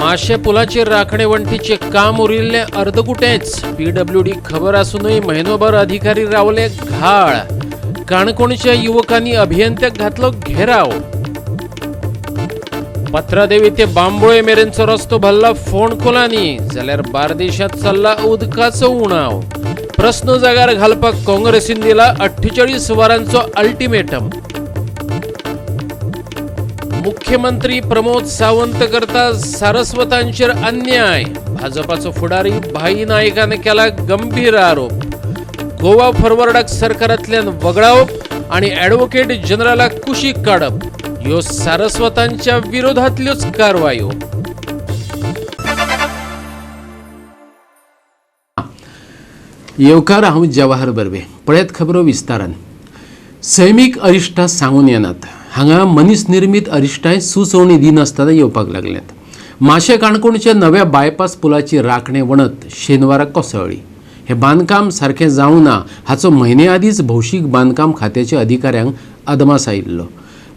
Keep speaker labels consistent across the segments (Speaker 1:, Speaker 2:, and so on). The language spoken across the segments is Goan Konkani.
Speaker 1: माशें पुलाचेर राखणे वण्टीचें काम उरिल्लें अर्दकुटेंच. पीडब्ल्यूडी खबर आसूनय म्हयनोभर अधिकारी रावले घाळ. काणकोणच्या युवकांनी अभियंत्याक घातलो घेराव. पत्रादेवी ते बांबोळे मेरेनचो रस्तो भल्ला फोंडकुलांनी, जाल्यार बार्देशांत चल्ला उदकाचो उणाव. प्रस्न जाग्यार घालपाक काँग्रेसीन दिला 48 वरांचो अल्टिमेटम. मुख्यमंत्री प्रमोद सावंत करता सारस्वतांचेर अन्याय. भाजपाचो फुडारी भाई नायकान केला गंभीर आरोप. गोवा फॉरवर्डाक सरकारांतल्यान वगळावप आणि ॲडव्होकेट जनरलाक कुशीक काडप ह्यो सारस्वतांच्या विरोधातल्योच कारवायो. येवकार, हांव जवाहर बर्वे. पळयात खबरो विस्तारान. सैमीक अरिश्टां सांगून येनात. हांगा मनीस निर्मीत अरिश्टांय सुचोवणी दिनासतना येवपाक लागल्यात. माशें काणकोणच्या नव्या बायपास पुलाची राखणे वणत शेनवारा कोसळ्ळी. हें बांदकाम सारकें जावंक ना हाचो म्हयने आदींच भौशीक बांदकाम खात्याच्या अधिकाऱ्यांक अदमास आयिल्लो,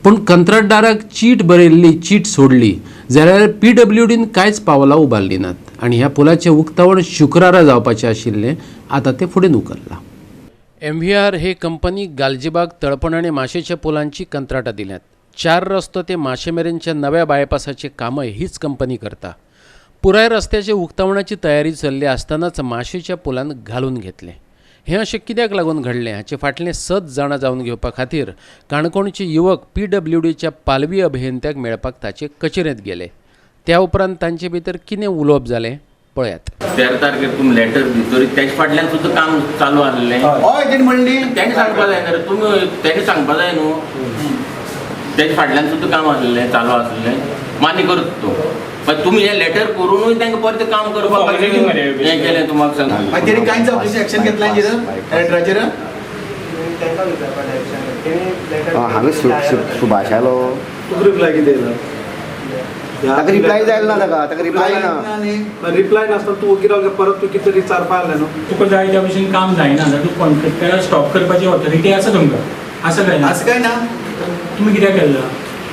Speaker 1: पूण कंत्राटदाराक चीट बरयल्ली चीट सोडली जाल्यार पीडब्ल्यूडीन कांयच पावलां उबारलीं नात आनी ह्या पुलाचें उक्तावण शुक्रारा जावपाचें आशिल्लें, आतां तें फुडें उखल्लां. एमव्हीआर हे कंपनीक गालजीबाग, तळपण आनी माशेच्या पुलांची कंत्राटां दिल्यांत. चार रस्तो ते माशे मेरेनच्या नव्या बायपासाचें कामय हीच कंपनी करता. पुराय रस्त्याच्या उक्तावणाची तयारी चल्ली आसतनाच माशेच्या पुलान घालून घेतलें. हें अशें कित्याक लागून घडलें हाचे फाटलें सत जाणा जावन घेवपा खातीर काणकोणचे युवक पीडब्ल्यूडीच्या पालवी अभियंत्याक मेळपाक ताचे कचेरेंत गेले. त्या उपरांत तांचे भितर कितें उलोवप जालें पळयात.
Speaker 2: 13 तारखेर तुमी लेटर दितरी तेच्या फाटल्यान सुद्दां काम चालू आसलें.
Speaker 3: हय, तेणी म्हणली.
Speaker 2: तेणी सांगपा जाय न्ही रे, तुमी तेणी सांगपा जाय न्हू. तेच्या फाटल्यान सुद्दां काम आसलें, चालू आसलें, मान्य करता तूं, पण तुमी हें लेटर करूनूय तांकां परतें काम करपाक
Speaker 4: Formality मरे.
Speaker 2: हें केलें तुमकां सांग.
Speaker 3: मागीर तेणी कांयच ऑफिस एक्शन घेतला हेजेर, लेटराचेर?
Speaker 5: तांकां विचारपाक एक्शन तेणी लेटर.
Speaker 6: हांवें सुभाषालो
Speaker 7: तुका रिप्लाय कितें येयला?
Speaker 6: ताका रिप्लाय जायल ना, ताका रिप्लाय ना.
Speaker 7: रिप्लाय नासतना तूं ओगी रावले, परत तूं कितें तरी विचारपा आसलें न्हू.
Speaker 4: तुका जाय त्या भशेन काम जायना जाल्यार तूं कॉन्ट्रॅक्टराक स्टॉप करपाची ऑथॉरिटी आसा तुमकां, आसा काय ना?
Speaker 3: असं काय ना.
Speaker 4: तुमी कित्याक केल्ला?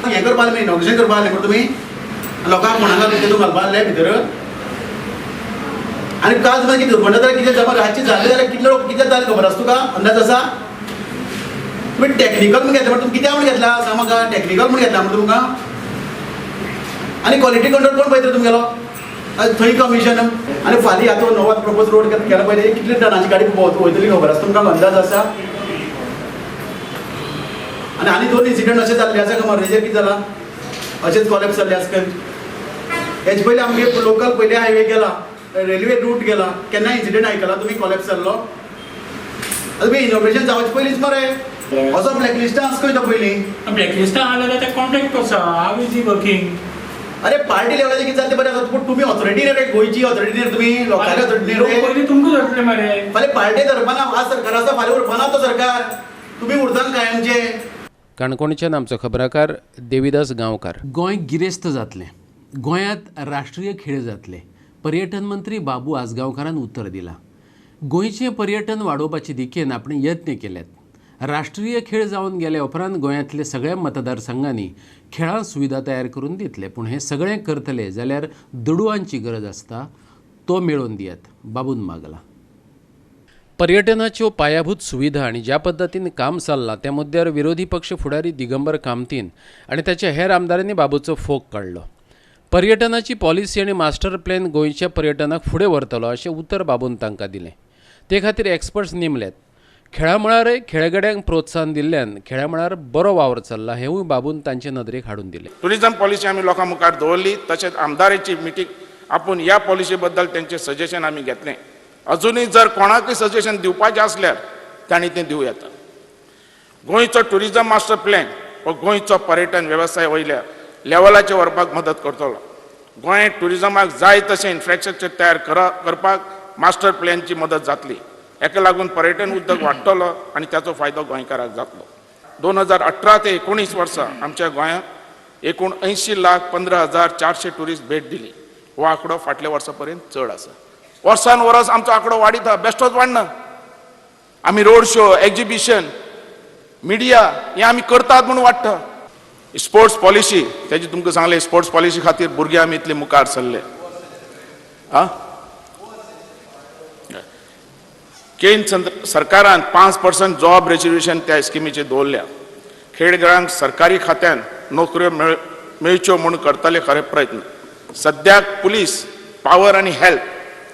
Speaker 3: हें करपा आसलें, इनॉग्रेशन करपा आसलें म्हण तुमी लोकांक कोणाक तितून घालपा आसलें भितर. आनी काल तुका कितें दुर्घटना जाल्यार कितें जावपा, रातचें जालें जाल्यार कितले लोक कितें जालें खबर आसा तुका? अंदाज आसा? तुमी टॅक्निकल म्हूण घेतला, म्हण तुमी कित्याक म्हूण घेतला सांग म्हाका. टॅक्निकल म्हूण घेतला म्हण तुमकां? आनी क्वॉलिटी कंट्रोल कोण पळयता तुमगेलो? थंय कमिशन. आनी फाल्यां आतां नवो प्रपोज रोड केला पळय, कितले टनाची गाडी वयतली खबर आसा तुमकां? अंदाज आसा? आनी आनी दोन इन्सिडंट अशें जाल्ले आसा खबर. हेजेर कितें जालां, अशेंच कॉलेप्स जाल्ले आसा. हेजे पयलीं आमगे लोकल पयले हायवे गेला, रेल्वे रूट गेला, केन्ना इन्सिडंट आयकला तुमी कॉलेप्स जाल्लो? आतां तुमी इनॉग्रेशन जावचे पयलींच मरे असो ब्लॅकलिस्टां आसा खंय तो पयलीं.
Speaker 4: ब्लॅकलिस्टां आहा जाल्यार ते कॉन्ट्रॅक्ट कसो, how is he working?
Speaker 3: अरे, पार्टी लेवलाचेर कितें जालें तें बरें आसा, पूण तुमी ऑथॉरिटी न्ही रे, गोंयची ऑथॉरिटी न्ही तुमी, लोकांची ऑथॉरिटी न्ही रे.
Speaker 4: पयलीं तुमकां धरतले मरे.
Speaker 3: फाल्यां पार्टी धरपाना. आज सरकार आसा, फाल्यां उरपाना तो सरकार, तुमी उरतना कायमचे.
Speaker 1: काणकोणच्यान आमचो खबराकार देविदास गांवकार. गोंय गिरेस्त जातलें, गोंयांत राष्ट्रीय खेळ जातले, पर्यटन मंत्री बाबू आजगांवकारान उतर दिलां. गोंयचें पर्यटन वाडोवपाचे दिकेन आपणें यत्न केल्यात. राष्ट्रीय खेळ जावन गेले उपरांत गोंयांतले सगळ्या मतदारसंघांनी खेळां सुविधा तयार करून दितले, पूण हें सगळें करतले जाल्यार दुडवांची गरज आसता, तो मेळोवन दियात, बाबून मागला. पर्यटनाच्यो पायाभूत सुविधा आनी ज्या पद्दतीन काम चल्लां त्या मुद्द्यार विरोधी पक्ष फुडारी दिगंबर कामतीन आनी ताच्या हेर आमदारांनी बाबूचो फोग काडलो. पर्यटनाची पॉलिसी आनी मास्टर प्लॅन गोंयच्या पर्यटनाक फुडें व्हरतलो अशें उतर बाबून तांकां दिलें. ते खातीर एक्सपर्ट्स नेमल्यात. खेळा मळारय खेळगड्यांक प्रोत्साहन दिल्ल्यान खेळा मळार बरो वावर चल्ला हेंवूय बाबून तांचे नदरेक हाडून दिलें.
Speaker 8: टुरिझम पॉलिसी आमी लोकां मुखार दवरली. तशेंच आमदाराची मिटींग आपूण ह्या पॉलिसी बद्दल तेंचें सजेशन आमी घेतलें. अजुनूय जर कोणाकूय सजेशन दिवपाचें आसल्यार तांणी तें दिवं येता. गोंयचो टुरिझम मास्टर प्लॅन हो गोंयचो पर्यटन वेवसाय वयल्या लेवलाचेर व्हरपाक मदत करतलो. गोंय टुरिझमाक जाय तशें इन्फ्रास्ट्रक्चर तयार करपाक मास्टर प्लॅनची मदत जातली. हेका लागून पर्यटन उद्योग वाडटलो आनी ताचो फायदो गोंयकाराक जातलो. 2018 ते 19 वर्सा आमच्या गोंयांत एकूण 80,15,400 टुरिस्ट भेट दिली. हो आंकडो फाटल्या वर्सा पर्यंत चड आसा. वर्सान वर्स आमचो आंकडो वाडीत आहा, बेश्टोच वाडना. आमी रोड शो, एक्जिबिशन, मिडिया हे आमी करतात म्हूण वाडटा. स्पोर्ट्स पॉलिसी तेजी तुमकां सांगलें, स्पोर्ट्स पॉलिसी खातीर भुरगे आमी इतले मुखार सरले. आं, केंद्र सरकारान 5% जॉब रिजर्वेशन त्या स्किमीचेर दवरल्या. खेळगड्यांक सरकारी खात्यान नोकऱ्यो मेळच्यो म्हूण करतले खरे प्रयत्न. सद्याक पुलीस, पावर आनी हेल्थ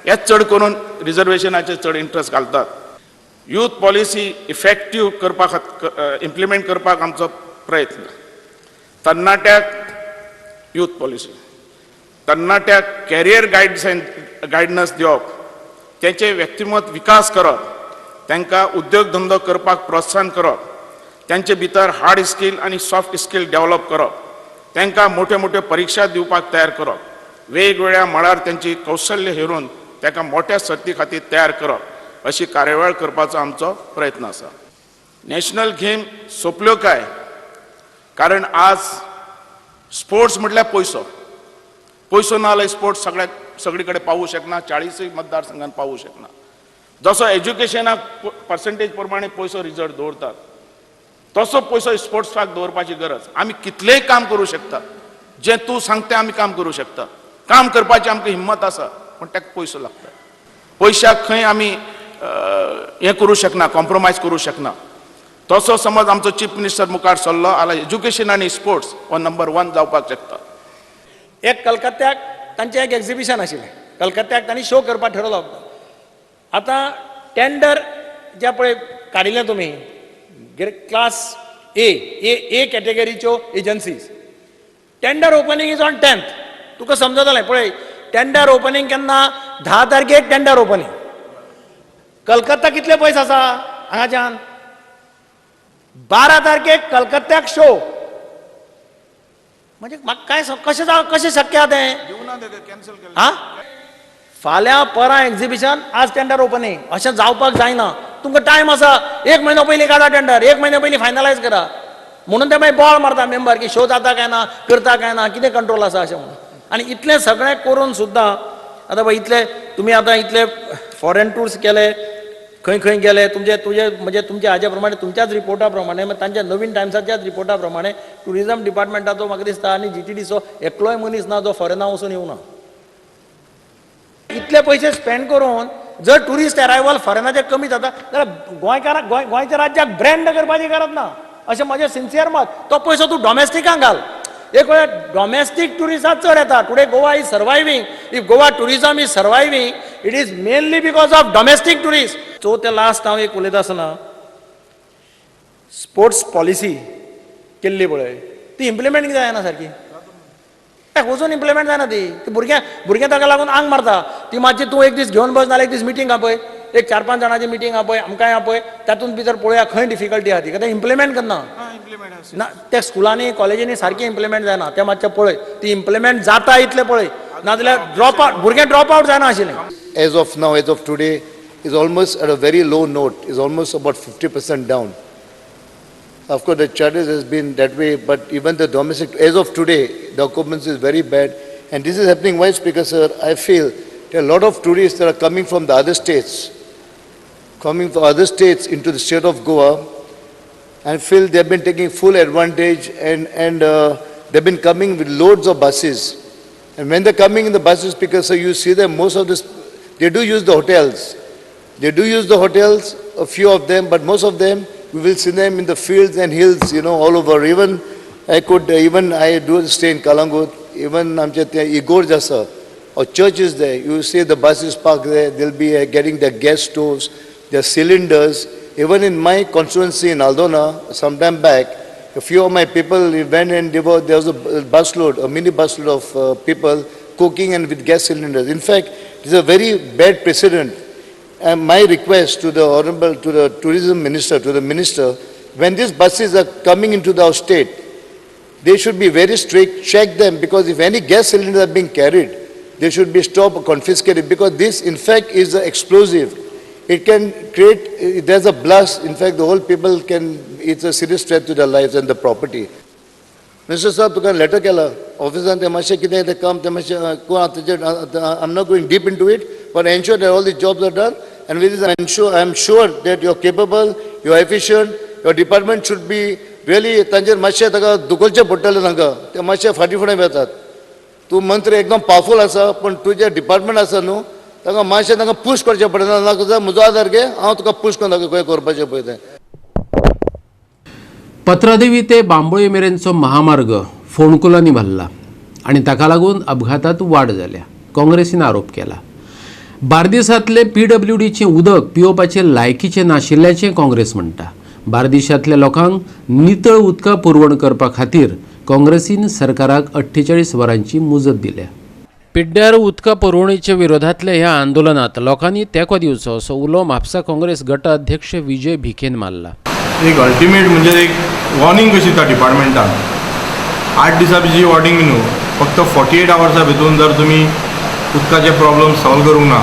Speaker 8: हे चड करून रिजर्वेशनाचेर चड इंट्रस्ट घालतात. यूथ पॉलिसी इफेक्टीव करपा इम्प्लिमेंट करपाक आमचो प्रयत्न. तरणाट्याक यूथ पॉलिसी, तरणाट्याक कॅरियर गायडन्स दिवप, तेंचे व्यक्तिमत्व विकास करप, तांकां उद्योग धंदो करपाक प्रोत्साहन करप, तांचे भितर हार्ड स्कील आनी सॉफ्ट स्कील डेव्हलप करप, तांकां मोठ्यो मोठ्यो परिक्षा दिवपाक तयार करप, वेगवेगळ्या मळार तेंची कौशल्य हेरून तांकां मोठ्या सर्ती खातीर तयार करप, अशी कार्यावळ करपाचो आमचो प्रयत्न आसा. नॅशनल गेम सोंपल्यो काय? कारण आज स्पोर्ट्स म्हटल्यार पयसो. पयसो ना जाल्यार स्पोर्ट्स सगळ्याक सगळी कडेन पावूं शकना, 40य मतदारसंघात पावूं शकना. जसो एज्युकेशनाक पर्संटेज प्रमाणे पयसो रिजर्व दवरतात, तसो पयसो स्पोर्ट्साक दवरपाची गरज. आमी कितलेंय काम करूं शकता, जें तूं सांगता आमी काम करूं शकता. काम करपाची आमकां हिम्मत आसा, पूण ताका पयसो लागता. पयशाक खंय आमी हें करूं शकना, कॉम्प्रोमायज करूं शकना. तसो समज आमचो चीफ मिनिस्टर मुखार सरलो जाल्यार एज्युकेशन आनी स्पोर्ट्स हो नंबर वन जावपाक शकता.
Speaker 9: एक कलकत्त्याक तांचें एक एक्झिबिशन आशिल्लें. कलकत्त्याक तांणी शो करपाक ठरवलो. आतां टेंडर जे पळय काडिल्लें तुमी, क्लास ए ए ए कॅटेगरीच्यो agencies, tender opening is on 10th. तुका समजतलें, पळय टेंडर ओपनींग केन्ना? 10 तारखेक टेंडर ओपनींग. कलकत्ता कितले पयस आसा हांगाच्यान? 12 तारखेक कलकत्त्याक शो. म्हणजे म्हाका काय कशें जावं, कशें शक्य आहा तें? हा, फाल्यां परां एक्झिबिशन, आज टेंडर ओपनींग, अशें जावपाक जायना. तुमकां टायम आसा, एक म्हयनो पयलीं काडा टेंडर, एक म्हयनो पयलीं फायनलायज करा. म्हणून ते मागीर बोवाळ मारता मेंबर की शो जाता काय ना, करता काय ना, कितें कंट्रोल आसा अशें म्हणून. आनी इतलें सगळें करून सुद्दां आतां पळय, इतले तुमी आतां इतले फॉरेन टूर्स केले, खंय खंय गेले तुमचे तुजे म्हणजे तुमच्या हाज्या प्रमाणे, तुमच्याच रिपोर्टा प्रमाणे, तांच्या नवीन टायम्साच्याच रिपोर्टा प्रमाणे, ट्युरिजम डिपार्टमेंटाचो म्हाका दिसता आनी जीटीडीचो एकलोय मनीस ना जो फॉरेना वचून येवना. इतले पयशे स्पेंड करून जर ट्युरिस्ट अरायवल फॉरेनाचे कमी जाता जाल्यार गोंयकारांक, गोंयच्या राज्याक ब्रँड करपाची गरज ना, अशें म्हजें सिन्सियर मत. तो पयसो तूं डॉमेस्टिकांक घाल. एक वेळ डॉमेस्टीक ट्युरिस्टां चड येता. Today Goa is surviving. If Goa tourism is surviving, it is mainly because of domestic tourist. चवथें लास्ट हांव एक उलयता आसतना, स्पोर्ट्स पॉलिसी केल्ली पळय, ती इम्प्लिमेंट जायना सारकी, अजून इम्प्लिमेंट जायना ती. ती भुरगें ताका लागून आंग मारता. ती मातशी तूं एक दीस घेवन बस, नाल्यार एक दीस मिटींग आपय, एक 4-5 जाणांची मिटींग आपय, आमकांय आपय, तातूंत भितर पळोवया खंय डिफिकल्टी आहा ती. कित्याक इम्प्लिमेंट करना ना त्या स्कुलांनी, कॉलेजींनी सारकें इम्प्लिमेंट जायना. तें मातशें पळय, ती इम्प्लिमेंट जाता इतलें पळय, नाजाल्यार ड्रॉप आवट, भुरगें ड्रॉप आवट जायना आशिल्लें.
Speaker 10: As of now, as of today, is almost at a very low note, is almost about 50% down. Of course, the charges has been that way, but even the domestic, as of today, the occupancy is very bad. And this is happening, why, Speaker sir, I feel there are a lot of tourists that are coming from the other states, coming from other states into the state of Goa, and feel they've been taking full advantage and they've been coming with loads of buses. And when they're coming in the buses, Speaker sir, you see them, most of this, they do use the hotels. They do use the hotels, a few of them, but most of them, we will see them in the fields and hills, all over. Even I could, even I do stay in Calangute, even आमचे ते इगोर्ज आसा, or church is there, you see the buses parked there, they'll be getting their gas stoves, their cylinders. Even in my constituency in Aldona, some time back, a few of my people went and there was a bus load, a mini bus load of people cooking and with gas cylinders. In fact, it is a very bad precedent. And my request to the honorable, to the tourism minister, to the minister, when these buses are coming into our state, they should be very strict, check them, because if any gas cylinders are being carried, they should be stopped or confiscated, because this in fact is an explosive. It can create, if there's a blast, in fact the whole people can, it's a serious threat to their lives and the property. Mr. साहब, तुका लेटर केला ऑफिसान, ते मातशें कितें तें काम, तें मातशें कोण आतां तेजेर, I am not going deep into it, but ensure that all the jobs are done, and with this I am sure that you are capable, you are efficient, your department should be really तांचेर मातशें ताका दुखोवचें पडटलें तांकां, ते मातशे फाटीं फुडें वेतात. तूं मंत्री एकदम पावरफूल आसा, पूण तुजें डिपार्टमेंट आसा न्हू, तांकां मातशें तांकां पूश करचें पडटा. नाका म्हजो आदार घे, हांव तुका पूश करून ताका खंय करपाचें पळय तें.
Speaker 1: पत्रादेवी ते बांबोळे मेरेनचो महामार्ग फोंडकुलांनी भरला आनी ताका लागून अपघातात वाड जाल्या, काँग्रेसीन आरोप केला. बार्देसांतले पीडब्ल्यूडीचें उदक पिवपाचें लायकीचें नाशिल्ल्याचें काँग्रेस म्हणटा. बार्देशांतल्या लोकांक नितळ उदका पुरवण करपा खातीर काँग्रेसीन सरकाराक 48 वरांची मुजत दिल्या. पिड्ड्यार उदका पुरवणेच्या विरोधांतल्या ह्या आंदोलनात लोकांनी तेंको दिवचो असो उलो म्हापसा काँग्रेस गट अध्यक्ष विजय भिकेन मारला.
Speaker 11: एक अल्टिमेट म्हणजे एक वॉर्निंग कशी दिता डिपार्टमेंटाक, 8 दिसां जी वॉर्निंग न्हू, फक्त 48 आवर्सा भितून जर तुमी उदकाचे प्रॉब्लम सॉल्व करूंक ना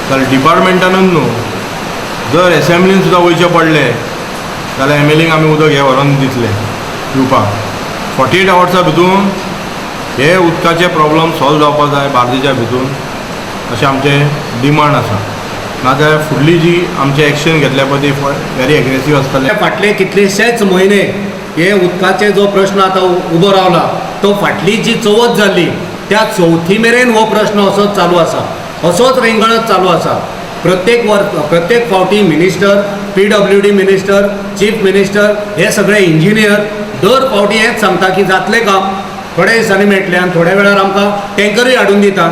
Speaker 11: जाल्यार डिपार्टमेंटानूच न्हू, जर एसेंब्लीन सुद्दां वयचें पडलें जाल्यार एम एल एक आमी उदक हें व्हरोन दितले पिवपाक. 48 आवर्सा भितून हे उदकाचे प्रॉब्लम सॉल्व जावपाक जाय बार्देच्या भितून, अशें आमचें डिमांड आसा. नाजाल्यार फुडली जी आमचे एक्शन घेतल्या पळय ती व्हेरी एग्रेसीव आसतले.
Speaker 12: फाटले कितलेशेच म्हयने हे उदकाचे जो प्रश्न आतां उबो रावला तो फाटली जी चवथ जाल्ली त्या चवथी मेरेन हो प्रश्न असोच चालू आसा, असोच रेंगणत चालू आसा. प्रत्येक फावटी minister, PWD minister, chief minister हे सगळे इंजिनियर दर फावटी हेच सांगता की जातलें काम, थोड्या दिसांनी मेळटलें आनी थोड्या वेळार आमकां टँकरूय हाडून दिता.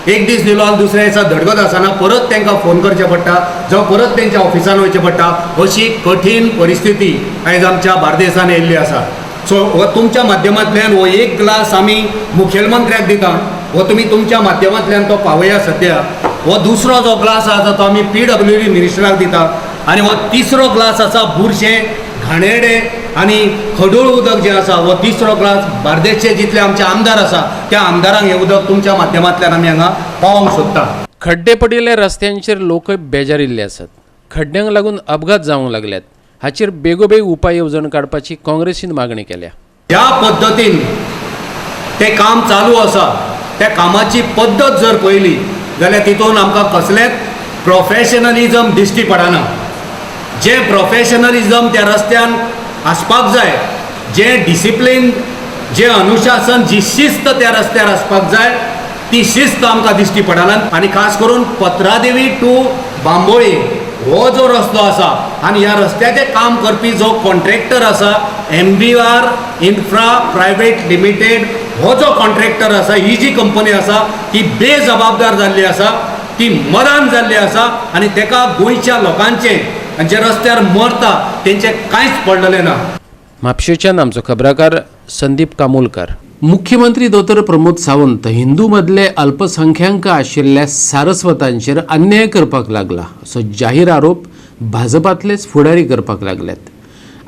Speaker 12: एक दीस दिलो आनी दुसऱ्या दिसा धडगत आसना, परत तांकां फोन करचें पडटा, जावं परत तेंच्या ऑफिसान वयचें पडटा. अशी कठीण परिस्थिती आयज आमच्या बार्देसान येयल्ली आसा. सो हो तुमच्या माध्यमांतल्यान हो एक ग्लास आमी मुखेलमंत्र्याक दिता, हो तुमी तुमच्या माध्यमांतल्यान तो पावया सद्या. हो दुसरो जो ग्लास आसा तो आमी पीडब्ल्यूडी मिनिस्टराक दिता आनी हो तिसरो ग्लास आसा बुरशें, घाणेरडे आनी खडूळ उदक जें आसा हो तिसरो ग्लास बार्देसचे जितले आमचे आमदार आसा त्या आमदारांक हें उदक तुमच्या माध्यमांतल्यान आमी हांगा पावोवंक सोदता.
Speaker 1: खड्डे पडिल्ल्या रस्त्यांचेर लोकय बेजारिल्ले आसात. खड्ड्यांक लागून अपघात जावंक लागल्यात. हाचेर बेगोबेग उपाय येवजण काडपाची काँग्रेसीन मागणी केल्या.
Speaker 12: ह्या पद्दतीन तें काम चालू आसा, त्या कामाची पद्दत जर पळयली जाल्यार तितून आमकां कसलेंच प्रोफेशनलिजम दिश्टी पडना. जें प्रोफेशनलिजम त्या रस्त्यान आसपाक जाय, जें डिसिप्लीन, जें अनुशासन, जी शिस्त त्या रस्त्यार आसपाक जाय ती शिस्त आमकां दिश्टी पडना. आनी खास करून पत्रादेवी टू बांबोळी हो जो रस्तो आसा आनी ह्या रस्त्याचें काम करपी जो कॉन्ट्रॅक्टर आसा MBR infra private limited हो जो कॉन्ट्रॅक्टर आसा, ही जी कंपनी आसा ती बेजबाबदार जाल्ली आसा, ती मरान जाल्ली आसा आनी तेका गोंयच्या लोकांचें आनी जे रस्त्यार मरता तेंचें कांयच पडलेलें ना.
Speaker 1: म्हापशेच्यान आमचो खबराकार संदीप कामोलकर. मुख्यमंत्री दोतोर प्रमोद सावंत हिंदू मदले अल्पसंख्याक आशिल्ल्या सारस्वतांचेर अन्याय करपाक लागला असो जाहीर आरोप भाजपांतलेच फुडारी करपाक लागल्यात.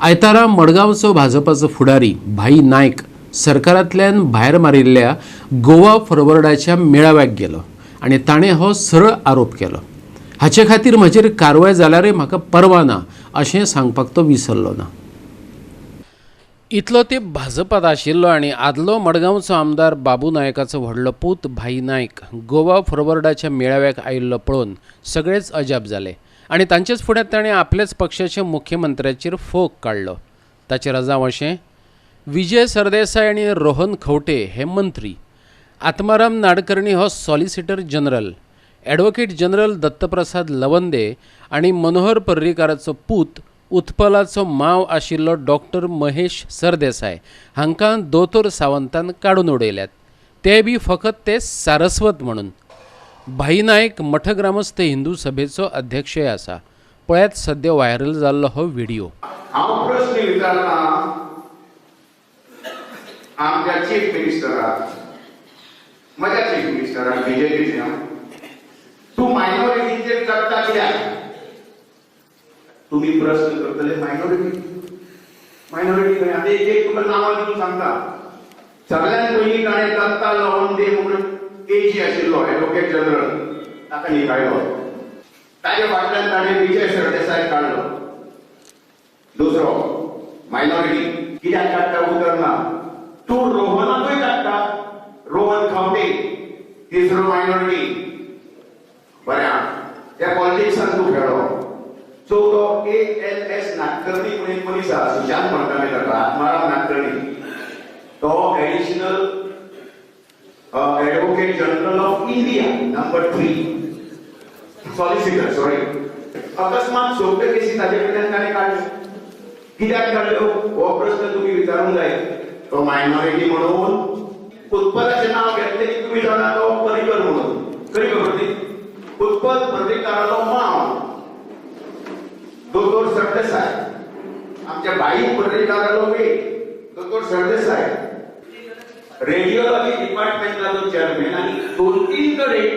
Speaker 1: आयतारा मडगांवचो भाजपाचो फुडारी भाई नायक सरकारांतल्यान भायर मारिल्ल्या गोवा फॉरवर्डाच्या मेळाव्याक गेलो आनी ताणें हो सरळ आरोप केलो. हाचे खातीर म्हजेर कारवाय जाल्यारय म्हाका पर्वा ना अशें सांगपाक तो विसरलो ना. इतलो ते भाजपात आशिल्लो आनी आदलो मडगांवचो आमदार बाबू नायकाचो व्हडलो पूत भाई नायक गोवा फॉरवर्डाच्या मेळाव्याक आयिल्लो पळोवन सगळेच अजाप जाले आनी तांचेच फुड्यांत ताणें आपल्याच पक्षाच्या मुख्यमंत्र्याचेर फोग काडलो. ताचें रजांव अशें, विजय सरदेसाय आनी रोहन खंवटे हे मंत्री, आत्माराम नाडकर्णी हो solicitor general, advocate general Dattaprasad Lawande आनी मनोहर पर्रीकाराचो पूत उत्पलाचो माव आशिल्लो डॉक्टर महेश सरदेसाय हांकां दोतोर सावंतान काडून उडयल्यात, ते बी फकत ते सारस्वत म्हणून. भाई नायक मठग्रामस्थ हिंदू सभेचो अध्यक्षय आसा. पळयात सद्या व्हायरल जाल्लो हो व्हिडिओ.
Speaker 8: हांव प्रश्न विचारता आमच्या चीफ मिनिस्टराक, म्हज्या चीफ मिनिस्टराक, बीजेपीच्या, तूं मायनॉरिटीचेर जगता कित्याक? तुम्ही प्रश्न करतले मायनॉरिटी, मायनॉरिटी खंय? आतां एक एक तुमकां नांवां दिवन सांगता. सगळ्यांत पयलीं ताणें दत्ता लवंदे म्हणून एजी आशिल्लो एडवोकेट जनरल, ताका निकाळ्ळो. ताजे फाटल्यान ताणें विजय सरदेसाय काडलो, दुसरो मायनॉरिटी. कित्याक काडटा उतर ना. तूं रोहनाकूय काडटा, रोहन खंवटे, तिसरो मायनॉरिटी. बरें, त्या पॉलिटिक्सान तूं खेळ्ळो.
Speaker 13: चवथो ALS Nadkarni म्हणून एक मनीस आसा, सुशांत म्हणटा आमी ताका, आत्माराम नाडकर्णी, तो additional advocate general of India, number 3, solicitor, sorry. अकस्मात सगळ्यो केसी ताजे कडल्यान ताणें काडल्यो. कित्याक काडल्यो हो प्रश्न तुमी विचारूंक जाय. तो मायनॉरिटी म्हणून उत्पलाचें नांव घेतलें की तुमी जाणा तो पर्रीकर म्हणून, खरी खबर न्ही? उत्पल पर्रीकारालो माव दोतोर सरदेसाय, आमच्या भाई पर्रीकारालो वेट दोतोर सरदेसाय, रेडिओलॉजी डिपार्टमेंटाचो चेअरमॅन आनी 2-3 कडेन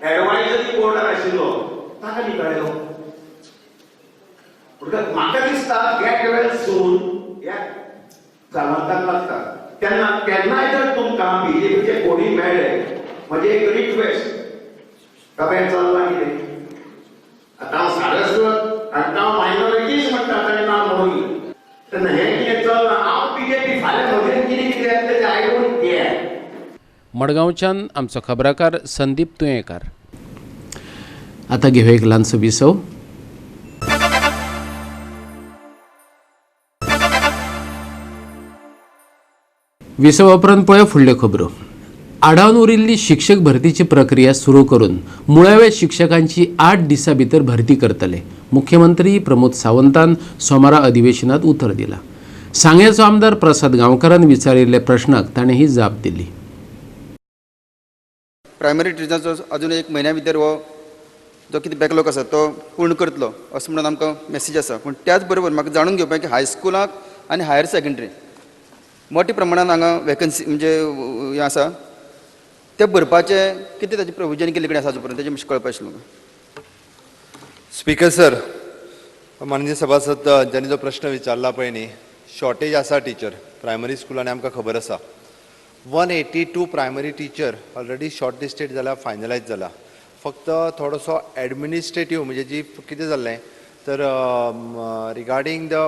Speaker 13: एडवायजरी बोर्डार आशिल्लो, ताका निकाळ्ळो. म्हणटकच म्हाका दिसता गेट वेल सून ह्या सावंताक लागता. तेन्ना केन्नाय जर तुमकां बीजेपीचे कोणी मेळ्ळे, म्हजें एक रिक्वेस्ट, बाबा चल्लां कितें आतां हांव सारस्वत आनी हांव मायनॉरिटीज म्हणटा ताणें ना म्हणून, तेन्ना हें कितें चल्लां, हांव बीजेपी फाल्यां म्हजें कितें कितें येतलें तें I don't care.
Speaker 1: मडगांवच्यान आमचो खबराकार संदीप तुयेंकार. आतां घेवया एक ल्हानसो विसव. विसवा उपरांत पळय फुडल्यो खबरो. आडावन उरिल्ली शिक्षक भरतीची प्रक्रिया सुरू करून मुळाव्या शिक्षकांची 8 दिसां भितर भरती करतले, मुख्यमंत्री प्रमोद सावंतान सोमारा अधिवेशनात उतर दिला. सांग्याचो आमदार प्रसाद गांवकारान विचारिल्ल्या प्रश्नाक ताणें ही जाप दिली.
Speaker 14: प्रायमरी टिचरांचो अजून 1 म्हयन्या भितर हो जो कितें बॅकलॉग आसा तो पूर्ण करतलो असो म्हणून आमकां मॅसेज आसा. पूण त्याच बरोबर म्हाका जाणून घेवपाक की हायस्कुलाक आनी हायर सेकंडरी मोठ्या प्रमाणान हांगा वेकन्सी म्हणजे हें आसा, ते भरपाचें कितें ताचें प्रोविजन केल्ले कडेन आसा आजू पर्यंत तेजें मातशें कळपा आशिल्लें म्हाका.
Speaker 15: स्पीकर सर, माननीय सभासद ज्यांनी जो प्रश्न विचारला पळय न्ही, शॉर्टेज आसा टिचर प्रायमरी स्कुलांनी आमकां खबर आसा. 182 primary teacher already short listed जाला, फायनलायज जाला. फक्त थोडोसो एडमिनिस्ट्रेटीव म्हणजे जी कितें जाल्लें तर रिगार्डींग the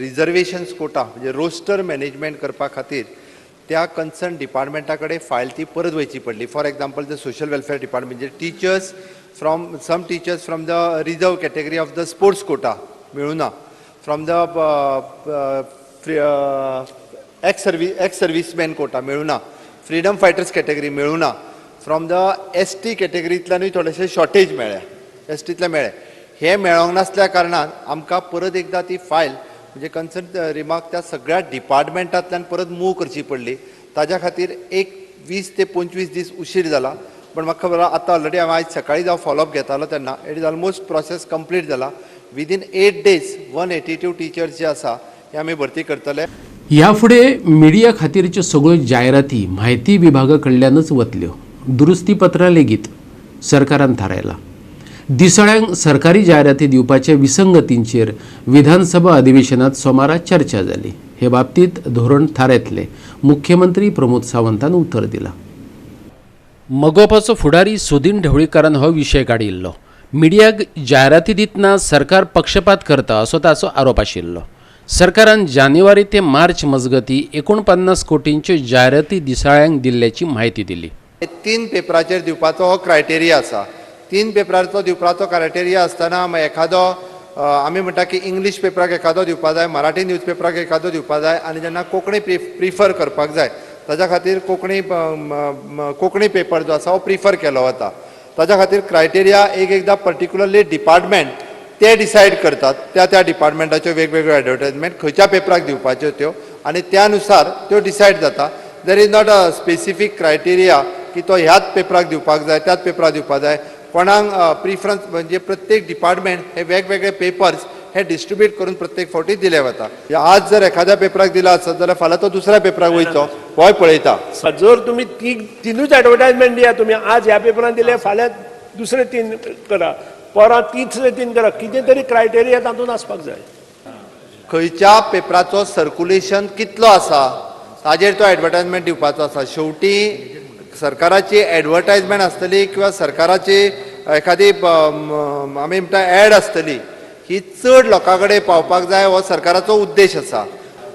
Speaker 15: reservations Kota म्हणजे रोस्टर मॅनेजमेंट करपा खातीर त्या कन्सर्न डिपार्टमेंटा कडेन फायल ती परत वयची पडली. For example the social welfare department, म्हणजे teachers from some teachers from the reserve category of the sports quota मेळुना, from the ex serviceman quota मेळुना, फ्रिडम फायटर्स कॅटेगरी मेळुना, फ्रॉम the ST कॅटेगरींतल्यानूय थोडेशे शॉर्टेज मेळ्ळ्या, एसटींतले मेळ्ळे. हे मेळोंक नासल्या कारणान आमकां परत एकदां ती फायल म्हणजे कन्सर्न रिमार्क त्या सगळ्या डिपार्टमेंटांतल्यान परत मूव करची पडली. ताज्या खातीर एक 20 ते 25 दीस उशीर जाला. पण म्हाका खबर आतां ऑलरेडी हांवें आयज सकाळी जावं फॉलोअप घेतालो तेन्ना it is almost process complete जाला. विदीन 8 डेज 182 टिचर्स जे आसा हे आमी भरती करतले.
Speaker 1: ह्या फुडें मिडिया खातीरच्यो सगळ्यो जायराती म्हायती विभागा कडल्यानच वतल्यो. दुरुस्तीपत्रां लेगीत सरकारान थारायलां. दिसाळ्यांक सरकारी जायराती दिवपाच्या विसंगतींचेर विधानसभा अधिवेशनात सोमारा चर्चा जाली. हे बाबतीत धोरण थारायतले, मुख्यमंत्री प्रमोद सावंतान उतर दिलां. मगोपाचो फुडारी सुदीन ढवळीकारान हो विशय काडिल्लो. मिडियाक जायराती दितना सरकार पक्षपात करता असो ताचो आरोप आशिल्लो. सरकारान जानेवारी ते मार्च मजगती 49 कोटींच्यो जायराती दिसाळ्यांक दिल्ल्याची म्हायती दिली.
Speaker 15: 3 पेपराचेर दिवपाचो हो क्रायटेरिया आसा. 3 पेपराचो दिवपाचो क्रायटेरिया आसतना एखादो आमी म्हणटा की इंग्लीश पेपराक एखादो दिवपा जाय, मराठी न्यूज पेपराक एखादो दिवपा जाय आनी जेन्ना कोंकणी प्रिफर करपाक जाय ताज्या खातीर कोंकणी कोंकणी पेपर जो आसा हो प्रिफर केलो वता. ताज्या खातीर क्रायटेरिया एक एकदां पर्टिक्युलरली डिपार्टमेंट ते डिसायड करतात, त्या त्या डिपार्टमेंटाच्यो वेगवेगळ्यो एडवर्टायजमेंट खंयच्या पेपराक दिवपाच्यो त्यो आनी त्या नुसार त्यो डिसायड जाता. There is not a specific criteria की तो ह्याच पेपराक दिवपाक जाय, त्याच पेपराक दिवपाक जाय. कोणाक प्रिफरन्स म्हणजे प्रत्येक डिपार्टमेंट हे वेगवेगळे पेपर्स हे डिस्ट्रीब्यूट करून प्रत्येक फावटी दिले वता. आज जर एखाद्या पेपराक दिला आसत जाल्यार फाल्यां तो दुसऱ्या पेपराक वयतलो होय पळयता.
Speaker 16: जर तुमी तिनूच एडवर्टायजमेंट दिया, तुमी आज ह्या पेपरान दिले, फाल्यां दुसरे 3 करा, परां तिसरे 3 करा, कितें तरी क्रायटेरिया तातूंत आसपाक जाय.
Speaker 15: खंयच्या पेपराचो सर्कुलेशन कितलो आसा ताजेर तो एडवर्टायजमेंट दिवपाचो आसा. शेवटी सरकाराची एडवर्टायजमेंट आसतली किंवा सरकाराची एखादी आमी म्हणटा एड आसतली ही चड लोकां कडेन पावपाक जाय हो सरकाराचो उद्देश आसा.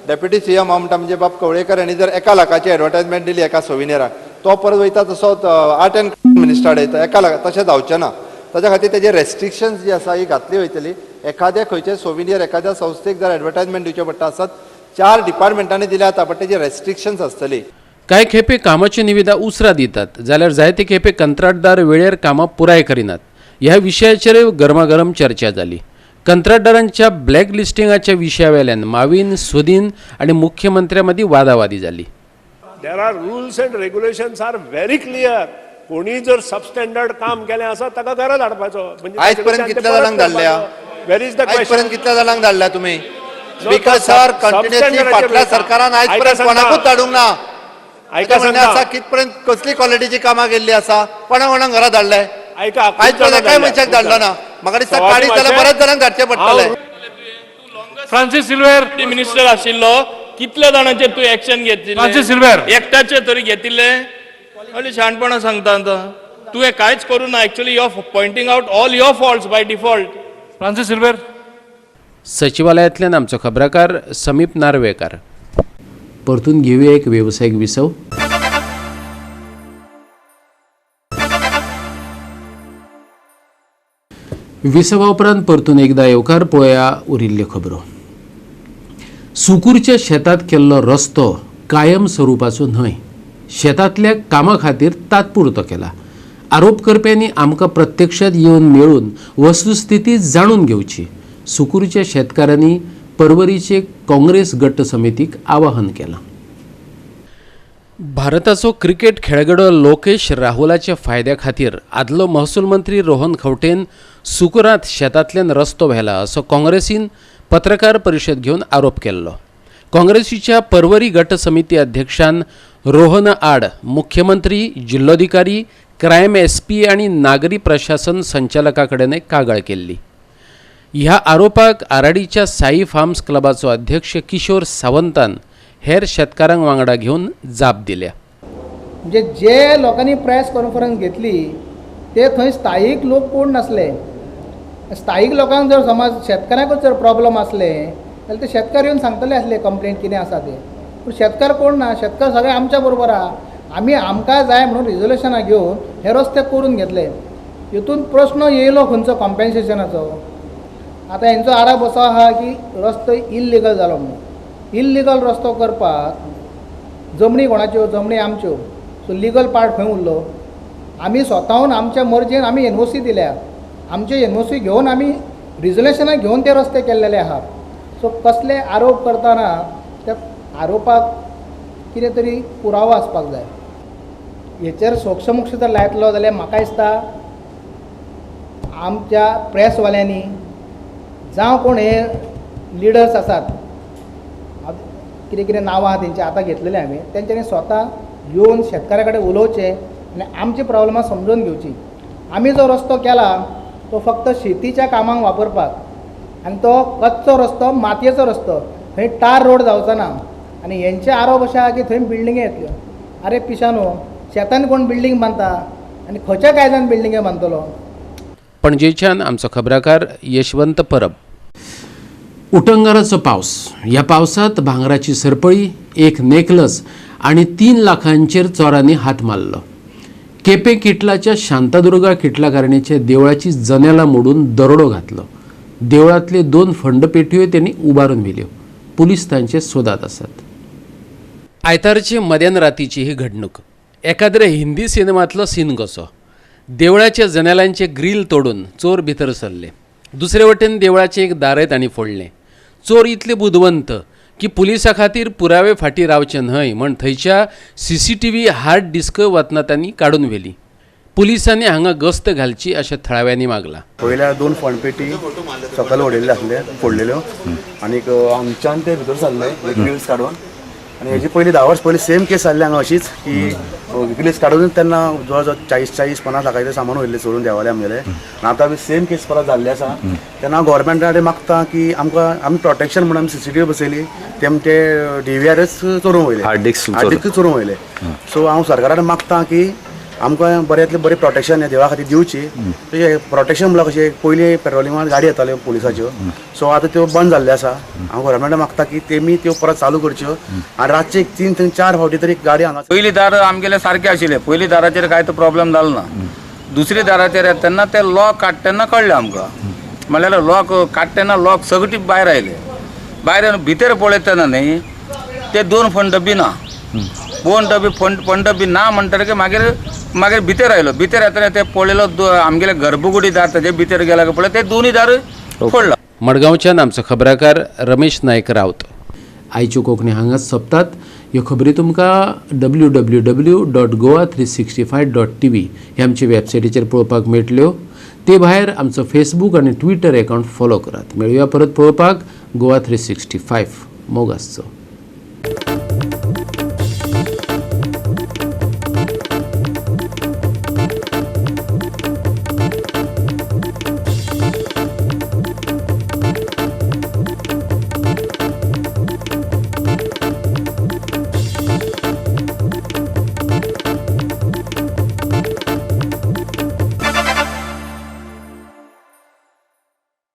Speaker 15: डेप्युटी सीएम हांव म्हणटा म्हणजे बाब कवळेकर हांणी जर 1 लाखाची एडवर्टायजमेंट दिली एका सोविनियराक, तो परत वयता तसो आर्ट एंड मिनिस्टर येता 1 लाख, तशें जावचें ना. ताच्या खातीर तेजे रेस्ट्रिक्शन्स जी आसा ही घातली वयतली. एखाद्या खंयचे सोविनियर एखाद्या संस्थेक जर एडवर्टायजमेंट दिवचें पडटा आसत, 4 डिपार्टमेंटांनी दिल्या जाता, बट तेजे रेस्ट्रिक्शन्स आसतली.
Speaker 1: कांय खेपे कामाच्यो निविदा उसरा दितात जाल्यार जायते खेपे कंत्राटदार वेळेर कामां पुराय करिनात. ह्या विशयाचेर गरमागरम चर्चा जाली. कंत्राटदारांच्या ब्लॅक लिस्टिंगाच्या विशयावेल्यान माविन सुदीन आनी मुख्यमंत्र्या मदीं वादावादी जाली.
Speaker 16: There are rules and regulations are very clear. कोणी जर सबस्टँडर्ड काम केलें आसा ताका घरा धाडपाचो.
Speaker 15: आयजपर्यंत कितल्या जाणांक धाडल्या?
Speaker 16: वेर is the
Speaker 15: आयजपर्यंत कितल्या जाणांक धाडल्या तुमी? स्पीकर सर, कंटिन्युअसली फाटल्या सरकारान आयजपर्यंत कोणाकूच धाडूंक ना. आयका आसा कितपर्यंत कसली क्वॉलिटीची कामां केल्ली आसा, कोणा कोणाक घरा धाडले? आयजपर्यंत एकाय मनशाक धाडलो ना. म्हाका दिसता काडीत जाल्यार बऱ्याच जाणांक धाडचें पडटलें.
Speaker 4: फ्रांसीस सिल्वेर
Speaker 2: मिनिस्टर आशिल्लो, कितल्या जाणांचेर तूं एक्शन घेतिल्लें?
Speaker 4: फ्रांसीस सिल्वेर
Speaker 2: एकट्याचे तरी घेतिल्लें? व्हडलें शाणपणां सांगता आतां. तुवें कांयच करूं ना. Actually you are pointing out all your faults by default.
Speaker 4: Francis Silveira.
Speaker 1: सचिवालयांतल्यान आमचो खबराकार समीप नार्वेकार. परतून घेवया एक वेवसायीक विसव. विसवा उपरांत परतून एकदा येवकार. पळोवया उरिल्ल्यो खबरो. सुकूरच्या शेतात केल्लो रस्तो कायम स्वरुपाचो न्हय, शेतांतल्या कामा खातीर तात्पुरतो केला. आरोप करप्यांनी आमकां प्रत्यक्षात येवन मेळून वस्तुस्थिती जाणून घेवची. सुकूरच्या शेतकारांनी पर्वरीचे काँग्रेस गट समितीक आवाहन केलां. भारताचो क्रिकेट खेळगडो लोकेश राहुलाच्या फायद्या खातीर आदलो महसूल मंत्री रोहन खंवटेन सुकूरांत शेतांतल्यान रस्तो व्हेला असो काँग्रेसीन पत्रकार परिशद घेवन आरोप केल्लो. काँग्रेसीच्या पर्वरी गट समिती अध्यक्षान रोहन आड मुख्यमंत्री, जिल्लोधिकारी, क्रायम एसपी आनी नागरी प्रशासन संचालका कडेन कागाळ केल्ली. ह्या आरोपाक आराडीच्या साई फार्म्स क्लबाचो अध्यक्ष किशोर सावंतान हेर शेतकारांक वांगडा घेवन जाप दिल्या.
Speaker 17: म्हणजे जे लोकांनी प्रेस कॉन्फरन्स घेतली ते थंय स्थायीक लोक कोण नासले. स्थायीक लोकांक जर समज शेतकारांकूच जर प्रॉब्लम आसले जाल्यार ते शेतकार येवन सांगतले आसले कंप्लेंट कितें आसा ते. पूण शेतकार कोण ना, शेतकार सगळे आमच्या बरोबर आहा. आमी आमकां जाय म्हणून रिजोल्युशनां घेवन हे रस्ते करून घेतले. हितून प्रश्न येयलो खंयचो कॉम्पेन्सेशनाचो. आतां हेंचो आरोप असो आहा की रस्तो इल्लिगल जालो म्हणून. इल्लिगल रस्तो करपाक जमणी कोणाच्यो? जमणी आमच्यो. सो लिगल पार्ट खंय उरलो? आमी स्वताहून आमच्या मर्जेन आमी एनओसी दिल्या, आमचे एनओसी घेवन आमी रिजोल्युशनां घेवन ते रस्ते केल्लेले आहात. सो कसले आरोप करतना त्या आरोपाक कितें तरी पुरावो आसपाक जाय. हेचेर सोक्षमोक्ष जर लायतलो जाल्यार म्हाका दिसता आमच्या प्रेसवाल्यांनी जावं कोण हे लिडर्स आसात, कितें कितें नांवां आहा तेंची आतां घेतलेलें हांवें, तेंच्यांनी स्वता येवन शेतकारा कडेन उलोवचें आनी आमची प्रॉब्लमां समजून घेवची. आमी जो रस्तो केला तो फक्त शेतीच्या कामांक वापरपाक आनी तो कच्चो रस्तो, मातयेचो रस्तो, थंय टार रोड जावचो ना. आनी हेंचे आरोप अशे आहा की थंय बिल्डिंगे येतल्यो. आरे पिशानो, शेतान कोण बिल्डींग बांदता आनी खंयच्या कायद्यान बिल्डिंगे बांदतलो?
Speaker 1: पणजेच्यान आमचो खबराकार यशवंत परब. उटंगाराचो पावस. ह्या पावसांत भांगराची सरपळी, एक नेकलस आनी 3 लाखांचेर चोरांनी हात मारलो. केपें किटलाच्या शांतादुर्गा किटलाकारणीच्या देवळाची जनेलां मोडून दरोडो घातलो. देवळांतले 2 फंडपेटयो त्यांनी उबारून व्हेल्यो. पुलीस तांचे सोदात आसात. आयतारचे मध्यान रातीची ही घडणूक. एकाद्रे हिंदी सिनेमांतलो सीन कसो. देवळाच्या जनेलांचे ग्रील तोडून चोर भितर सरले. दुसरे वटेन देवळाचें एक दारय तांणी फोडलें. चोर इतले बुदवंत की पुलिसां खातीर पुरावे फाटीं रावचे न्हय म्हण थंयच्या सीसीटीव्ही हार्ड डिस्क वतना तांणी काडून व्हेली. पुलिसांनी हांगा गस्त घालची अशें थळाव्यांनी मागलां.
Speaker 18: पयल्या 2 फंडपेटी सकयल उडयल्ले आसले, फोडलेल्यो, आनीक हांगच्यान ते भितर सरले ग्रिल्स काडून. आनी हेजे पयलीं 10 वर्स पयलीं सेम केस जाल्ली हांगा अशीच की ग्रिल्स काडून तेन्ना जवळ जवळ 40, 40, 50 लाखाचें सामान वयल्लें चोरून देवाले आमगेलें. आनी आतां बी सेम केस परत जाल्ली आसा. तेन्ना गोवोरमेंटा कडेन मागता की आमकां आमी प्रोटेक्शन म्हणून आमी सीसीटीव्ही बसयली, ते डीव्हीआरच चोरून वयले, हार्ड डिस्क चोरून वयले. सो हांव सरकारा कडेन मागता की आमकां बऱ्यांतलें बरें प्रोटेक्शन ह्या देवा खातीर दिवची. प्रोटेक्शन म्हणल्यार कशें, पयलीं पेट्रोलिंगान गाडी येताल्यो पुलिसाच्यो, सो आतां त्यो बंद जाल्ल्यो आसा. हांव गोवोरमेंटा मागता की तेमी त्यो परत चालू करच्यो आनी रातचे 3 ते 4 फावटी तरी गाडी हांगा.
Speaker 19: पयलीं दार आमगेले सारकें आशिल्लें, पयलीं दाराचेर कांय तो प्रॉब्लम जालो ना. दुसरे दाराचेर येता तेन्ना ते लॉक काडटा तेन्ना कळ्ळें आमकां. म्हणल्यार लॉक काडटा तेन्ना लॉक सगळी भायर आयले. भायर येवन भितर पळयतना न्ही ते दोन फोंड डब्बी ना, दोन डबी फोंड डब्बी ना म्हणटकीर मागीर मागीर भितर आयलो. भितर येतना ते पळयलो आमगेले गर्भगुडी दार ताजे भितर गेला पळय ते दोनूय दार फोडला.
Speaker 1: मडगांवच्यान आमचो खबराकार रमेश नायक रावत. आयच्यो कोंकणी हांगाच सोंपतात. ह्यो खबरी तुमकां www.goa365.tv हे आमचे वेबसायटीचेर पळोवपाक मेळटल्यो. ते भायर आमचो फेसबूक आनी ट्विटर एकावंट फॉलो करात. मेळुया परत पळोवपाक गोवा 365. मोग आसचो.